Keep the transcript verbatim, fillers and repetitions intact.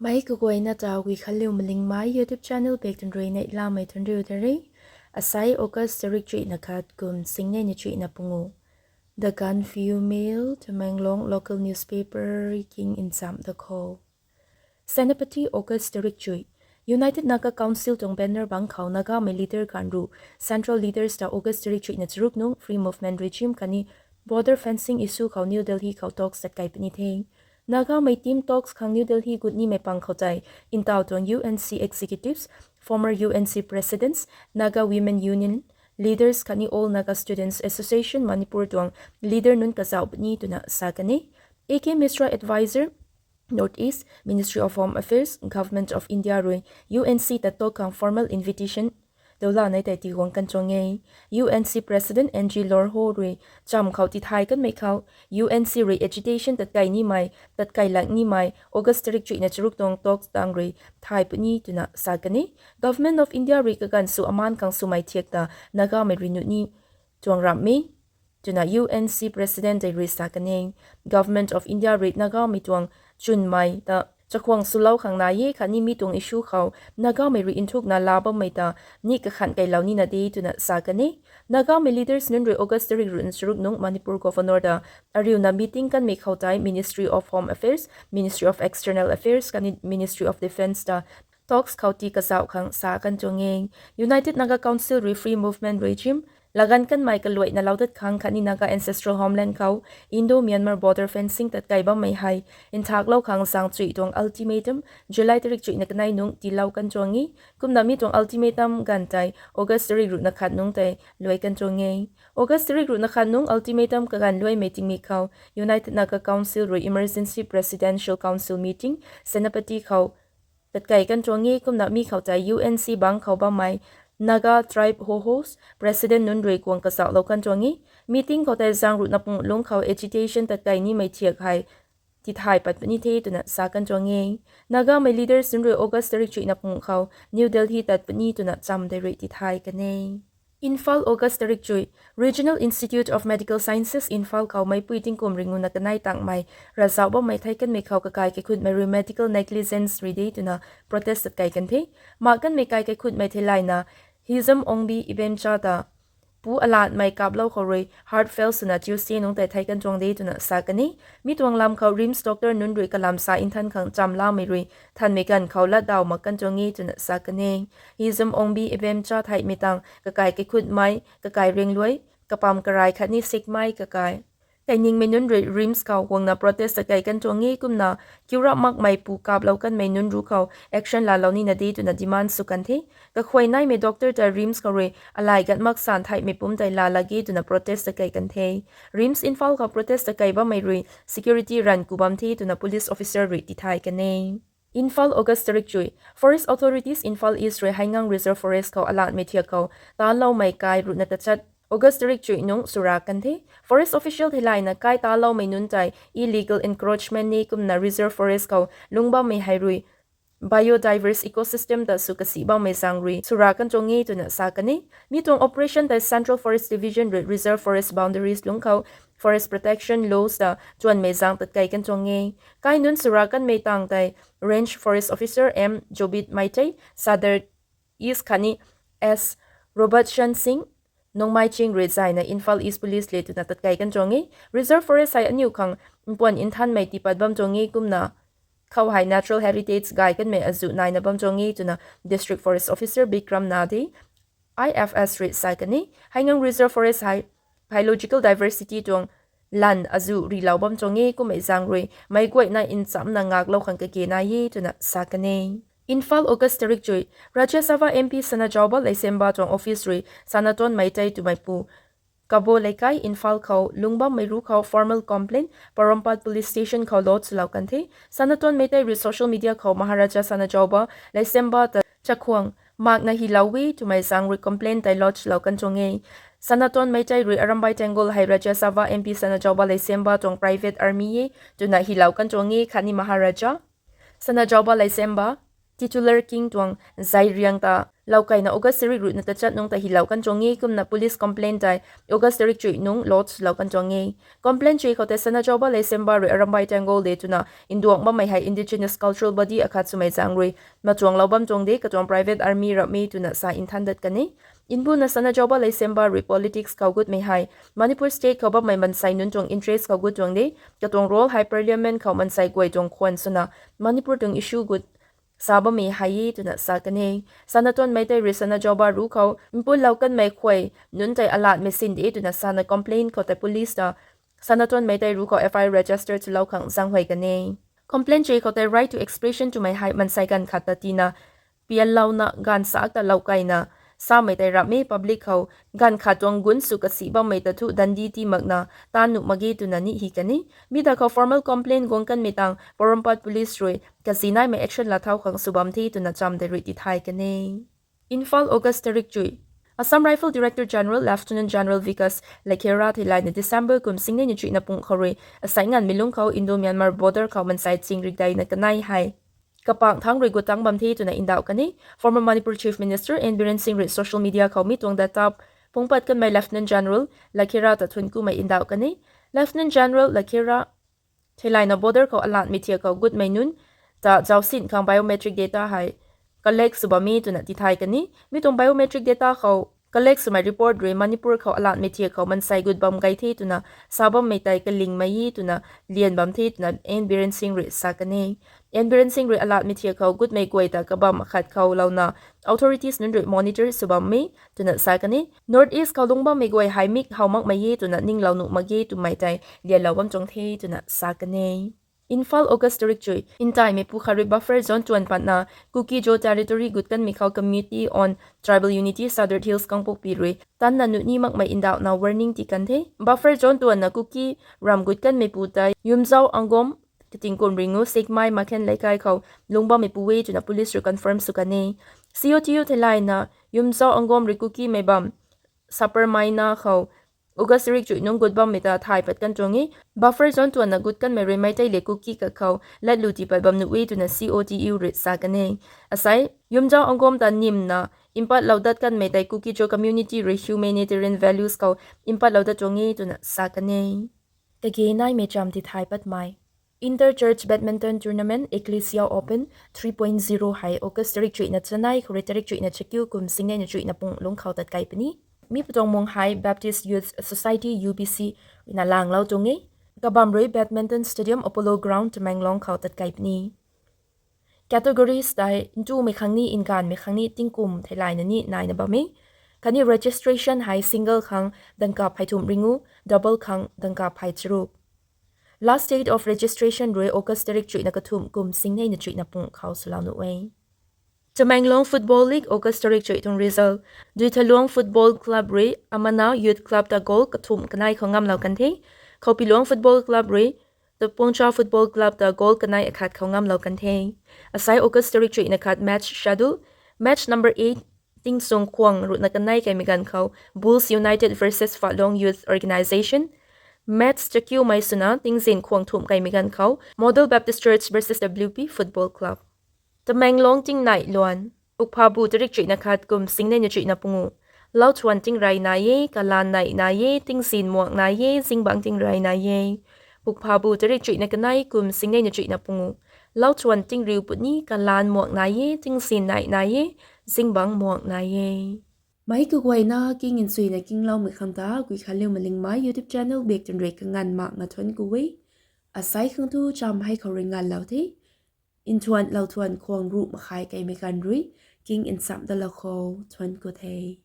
Ai kaguayna ta Guikhanliu Malingmei YouTube channel bak tun rui neihlamei thanriu ta re. Asai August tarik chuihna khat kum singnei na chuihna pungu. The Gaanphiu Mail, Tamenglong local newspaper king nsam da khou. Senapati, August tarik chuih. United Naga Council tuang banner bang khou Nagamei leader ganv ruh, central leaders ta August tarik chuihna charuk nung free movement regime khatni border fencing issue khou New Delhi khou talks tatkai puni the. Nagamei team talks khang New Delhi gut nimei pang khou tei, ntaw tuang U N C executives, former U N C presidents, Naga Women Union leaders khatni All Naga Students Association Manipur tuang leader nunc kazauh puni twna sa kan e. A K Mishra, advisor, North East, Ministry of Home Affairs, Government of India rui U N C ta talk khang formal invitation dawla nei tei tiguang kan tuang e. U N C President N G Lorho rui cham khou tithay kanmei khou, U N C rui agitation tatkai nimei, tatkai lak nimei, August tarik chuihna charuk tuang talks tang rui thay puni twna sa kan e. Government of India rui kaganv sw aman khang swmei thiak ta Nagamei rui nuh ni tuang ramh e twna U N C President tei rui sa kan e. Government of India rui Nagamei tuang chwnmei ta chakhwang swlou khang nai e khatni mi tuang issue khou Nagamei rui nthukna la bammei ta ni kakhan kailou nina de twna sa kan e. Nagamei leaders nunc rui August tarik ruhna charuk nung Manipur Governor ta ariuna meeting kanmei khou tei Ministry of Home Affairs, Ministry of External Affairs khatni Ministry of Defence ta talks khou tii kazauh khang sa kan tuang e. United Naga Council rui free movement regime laganv kanmei kaluaina loudat khang khatni Naga ancestral homeland khou Indo-Myanmar border fencing tatkai bammei hei nthaklou khang zaeng chuih tuang ultimatum July tarik chuihna kanei nung tiilou kan tuang e. Kumna mi tuang ultimatum ganv tei August tarik ruhna khat nungc tei luai kan tuang e. August tarik ruhna khat nungc ultimatum kaganv luaimei tingmik khou United Naga Council rui emergency presidential council meeting Senapati khou tatkai kan tuang e. Kumna mi khou tei U N C bang khou bammei Naga tribe Hohos president nunc rui kuang kazauhlou kan tuang e. Meeting khou tei zaeng ruhna pung lungc khou agitation tatkai nimei thiak hei tithay pat puni the twna sa kan tuang e. Nagamei leaders nunc rui August tarik chuihna pung khou New Delhi tat puni twna cham tei rui tithay kan e. Imphal, August tarik chuih. Regional Institute of Medical Sciences, Imphal khou meipui tingkum ringuna kanei tangmei ravzauh bammei thei kanmei khou kakai kaikhutmei rui medical negligence rui de twna protest tatkai kan the. Mak kanmei kai kaikhutmei theilayna Hizam Ongbi Ibemcha ta pu alatmei kaplou khou rui heart fail swna Tuesday nungc tei thei kan tuang de twna sa kan e. Mi tuang lam khou RIMS doctor nunc rui kalam sa nthan khang chamlamei rui thanmei ganv khou latdaw mak kan tuang e twna sa kan e. Hizam Ongbi Ibemcha theihmei tang kakai kaikhutmei, kakai riangluai, kapam karai khatni sikmei kakai kainingmei nunc rui RIMS khou guangna protest tatkai kan tuang e. Kumna kiurap makmei pu kaplou kanmei nunc ruc khou action laalou nina de twna demand sw kan the. Kakhuay naimei doctor ta RIMS khou rui alai gat mak san theihmei pumc tei laa lak ge twna protest tatkai kan the. RIMS Imphal khou protest tatkai bammei rui security ranv ku bam the twna police officer rui tithay kan e. Imphal, August tarik chuih. Forest authorities Imphal East rui Haigang Reserve Forest khou alatmei thiak khou taloumei kai ruhna tachat August tarik chuih nungc swra kan the. Forest official theilayna kai taloumei nunc tei illegal encroachment ni kumna Reserve Forest khou lungc bammei hei rui biodiverse ecosystem ta sw kasi bammei zaeng rui swra kan tuang e twna sa kan e. Mi tuang operation tei Central Forest Division rui Reserve Forest boundaries lungc khou forest protection laws ta tuanmei zaeng tatkai kan tuang e. Kai nunc swra kanmei tang tei Range Forest Officer M Jobit Meitei, Sadar East khatni S Robertson Singh, Nongmei Ching rui zayna Imphal East Police le twna tatkai kan tuang e. Reserve Forest hei aniu khang mpuan nthanmei tiipat bam tuang e kumna khou hei natural heritage gay kanmei azuh naina bam tuang e twna District Forest Officer Bikram Nadi, I F S rui sa kan e. Haigang Reserve Forest hei biological diversity tuang lan azuh rilou bam tuang e kummei zaeng rui meic guayna nchamcna ngaklou khang kage nai e twna sa kan e. Imphal, August tarik chuih. Rajya Sabha M P Sanajaoba Leishemba tuang office rui Sanaton Meitei twmei pu Kabo Leikai, Imphal khou lungc bammei ruc khou formal complaint Porompat Police Station khou lodge lou kan the. Sanaton Meitei rui social media khou Maharaja Sanajaoba Leishemba ta chakhwang makna hilou e twmei zaeng rui complaint tei lodge lou kan tuang e. Sanaton Meitei rui Arambai Tenggol hei Rajya Sabha M P Sanajaoba Leishemba tuang private army e twna hilou kan tuang e khatni Maharaja Sanajaoba Leishemba titular king tuang zai riang ta loukaina August tarik ruhna tachat nungc ta hilou kan tuang e. Kumna police complaint tei August tarik chuih nungc lodge lou kan tuang e. Complaint chuih khou tei Sanajaoba Leisemba rui Arambai Tenggol de twna nduang bammei hei indigenous cultural body akhat swmei zaeng rui matuanglou bam tuang de, katuang private army ramh e twna sa nthan dat kan e. Mbuna Sanajaoba Leisemba rui politics khou gutmei hei Manipur state khou bammei mansei nunc tuang interest khou gut tuang de, katuang role hei parliament khou mansei guay tuang khwan swna Manipur tuang issue gut sa bammei hei e twna sa kan e. Sanaton Meitei rui Sanajaoba ruc khou npulou kanmei khuay nunc tei alatmei sin de twna sana complaint khou tei police ta Sanaton Meitei ruc khou F I R register swlou khang zaenghuay kan e. Complaint chuih khou tei right to expression twmei hei mansei ganv khat ta tina pianlouna gaanv sak ta loukaina samei tei ramh e, public khou ganv khat tuang gun sw kasi bammei ta thu dandi tii makna taan nuh mak ge twna ni hi kan e. Mi ta khou formal complaint guang kanmei tang Porompat police rui kazi naimei action laa thau khang sw bam the twna cham tei rui tithay kan e. Imphal, August tarik chuih. Assam Rifle Director General Lieutenant General Vikas Lakhera theilayna December kum singnei na chuihna pung khou rui asai nganvmei lungc khou Indo-Myanmar border khou mansei ching rikdeina kanei hei kapang thangc rui gutang bam the twna ndauh kan e. Former Manipur Chief Minister N Biren Singh rui social media khou mi tuang data phungc pat kanmei Lieutenant General Lakhera ta thuanc kumei ndauh kan e. Lieutenant General Lakhera theilayna border khou alatmei thiak khou gutmei nunc ta zausin khang biometric data hei collect sw bam e twna tithay kan e. Mi tuang biometric data khou collect swmei report rui Manipur khou alatmei thiak khou mansei gut bam gay the twna sa bammei tei kalingmei e twna lian bam the twna N Biren Singh rui sa kan e. N Biren Singh rui alatmei thiak khou gutmei guay ta kabam akhat khou louna authorities nunc rui monitor sw bam e twna sa kan e. North East khou lungc bammei guay hei mik how makmei e twna ninglou nuh mak ge twmei tei lianlou bam tuang the twna sa kan e. Imphal, August tarik chuih. Ntaimeipu khat rui buffer zone tuan patna Kuki-Zo territory gut kanmei khou Committee on Tribal Unity Sadar Hills Kangpokpi rui tanna nuh ni makmei ndauhna warning tii kan the. Buffer zone tuanna Kuki ram gut kanmeipu tei Yumzau Angom katingkum ringu Sekmai Makhen Leikai khou lungc bammeipu e twna police rui confirm sw kan e. C O T U theilayna Yumzau Angom rui Kukimei bam Sapermeina khou August tarik chuih nungc gut bammei ta thay pat kan tuang e. Buffer zone tuanna gut kanmei rui Meitei le Kuki kakhou latlu tii pat bam nuh e twna C O T U rui sa kan e. Asei Yumzau Angom ta nimna mpatlou dat kanmei tei Kuki-Zo community rui humanitarian values khou mpatlou dat tuang e twna sa kan e. Kage naimei cham tithay patmei. Inter Church Badminton Tournament Ecclesia Open three point zero hei August tarik chuihna chanei khou rui tarik chuihna chakiu kum singnei na chuihna pung lungc khou tat kai puni. Mi patuang mung hei Baptist Youth Society, U B C na langlou tuang e. Kabam rui Badminton Stadium, Apollo Ground, Tamenglong khou tat kai puni. Categories tei ntumei khang ni, nganvmei khang ni, tingkum theilayna ni naina bam e. Khatni registration hei single khang dangka phey thumh ringu, double khang dangka phey charuk. Last date of registration rui August tarik chuihna kathumh kum singnei na chuihna pung khou swlou nuh e. Tamenglong Football League August tarik chuih tuang result. Duithaluang Football Club rui Amana Youth Club ta goal kathumh kanei khou ngamlou kan the. Khoupiluang Football Club rui Tapungcha Football Club ta goal kanei akhat khou ngamlou kan the. Asei August tarik chuihna khat match schedule. Match number eight, tingsung khwang ruhna kanei kaimei ganv khou Bulls United versus Fatlong Youth Organisation. Match chakiumei swna tingzin khwang thumh kaimei ganv khou Model Baptist Church versus W P Football Club. Tamenglong tingnai luan. Pukphabu tarik chuihna khat kum singnei na chuihna pungu. Lauthuan tingrey nai e, kalan nai nai e, tingzin muak nai e, zingbangc tingrey nai e. Pukphabu tarik chuihna kanei kum singnei na chuihna pungu. Lauthuan tingriu puni kalan muak nai e, tingzin nai nai e, zingbangc muak nai e. Meic kaguayna king nsuina kingloumei khang ta Guikhanliu Malingmei YouTube channel bak twn rui kanganv makna thuanc ku e. Asei khang thu cham hei khou rui nganvlou the. Nthuan lauthuan khwang ruh makhai kaimei ganv rui king nchamh dalou khou thuanc ku the.